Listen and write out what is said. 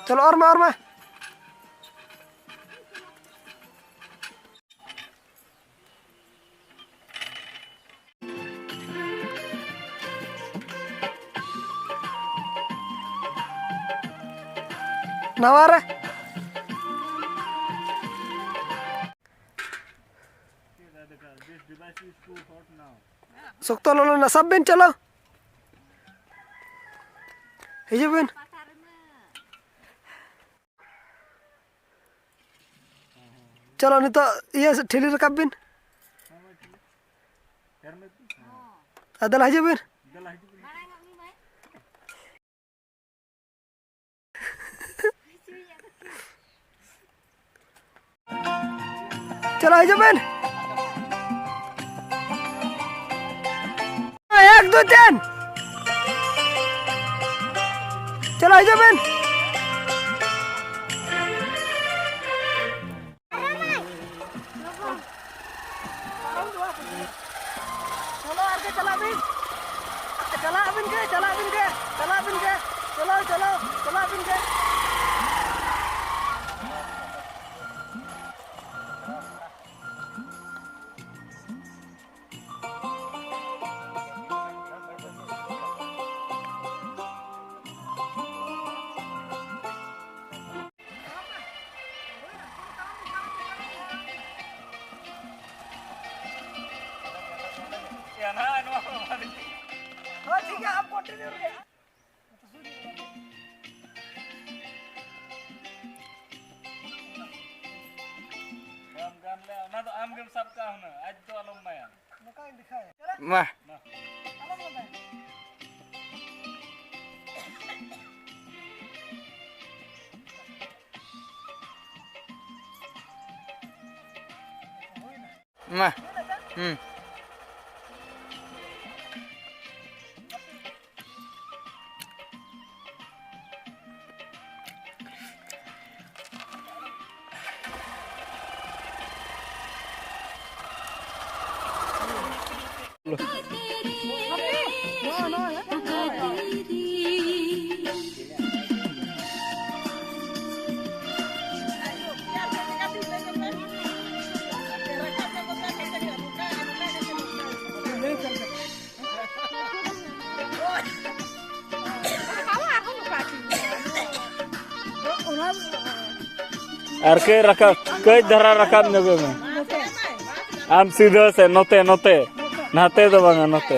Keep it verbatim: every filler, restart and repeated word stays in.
ᱪᱚᱞᱚ, ᱚᱨ ᱢᱮ, ᱚᱨ ᱢᱮ᱾ ᱱᱟᱣᱟ ᱨᱮ᱾ ᱥᱚᱠᱛᱚ ᱞᱚᱞᱚ ᱱᱟ, ᱥᱟᱵ ᱵᱤᱱ, ᱪᱚᱞᱚ᱾ ᱦᱤᱡᱩᱜ ᱵᱤᱱ᱾ ᱪᱚᱞᱚ, ᱱᱤᱛᱚᱜ ᱤᱭᱟᱹ ᱥᱮᱫ ᱴᱷᱤᱞᱤ ᱨᱟᱠᱟᱵ ᱵᱤᱱ᱾ ᱟᱨ ᱫᱮᱞᱟ ᱦᱤᱡᱩᱜ ᱵᱤᱱ᱾ ᱪᱚᱞᱚ, ᱦᱤᱡᱩᱜ ᱵᱤᱱ᱾ ᱮᱠ, ᱫᱩᱭ, ᱛᱤᱱ᱾ ᱪᱚᱞᱚ, ᱦᱤᱡᱩᱜ ᱵᱤᱱ᱾ ᱪᱚᱞᱚ, ᱟᱨ ᱜᱮ ᱪᱟᱞᱟᱜ ᱵᱤᱱ᱾ ᱪᱟᱞᱟᱜ ᱵᱤᱱ ᱜᱮ, ᱪᱟᱞᱟᱜ ᱵᱤᱱ ᱜᱮ, ᱪᱟᱞᱟᱜ ᱵᱤᱱ ᱜᱮ᱾ ᱪᱚᱞᱚ, ᱪᱚᱞᱚ, ᱪᱟᱞᱟᱜ ᱵᱤᱱ ᱜᱮ᱾ ᱦᱳᱭ, ᱴᱷᱤᱠ ᱜᱮᱭᱟ, ᱟᱯ ᱠᱚᱱᱴᱤᱱᱤᱭᱩ ᱨᱮ᱾ ᱵᱟᱢ ᱜᱟᱱ ᱞᱮ, ᱚᱱᱟ ᱫᱚ ᱟᱢ ᱜᱮᱢ ᱥᱟᱵ ᱠᱟᱜᱼᱟ ᱦᱩᱱᱟᱹᱝ, ᱟᱡ ᱫᱚ ᱟᱞᱚᱢ ᱮᱢᱟᱭᱟ᱾ ᱢᱟ᱾ ᱢᱟ᱾ ᱢᱟ᱾ ᱦᱩᱸ᱾ ᱟᱨ ᱠᱟᱹᱡ ᱨᱟᱠᱟᱵ, ᱠᱟᱹᱡ ᱫᱷᱟᱨᱟ ᱨᱟᱠᱟᱵ ᱧᱚᱜᱚᱜ ᱢᱮ᱾ ᱟᱢ ᱥᱤᱫᱷᱟᱹ ᱥᱮᱫ, ᱱᱚᱛᱮ, ᱱᱚᱛᱮ᱾ ᱱᱟᱛᱮ ᱫᱚ ᱵᱟᱝᱟ, ᱱᱚᱛᱮ᱾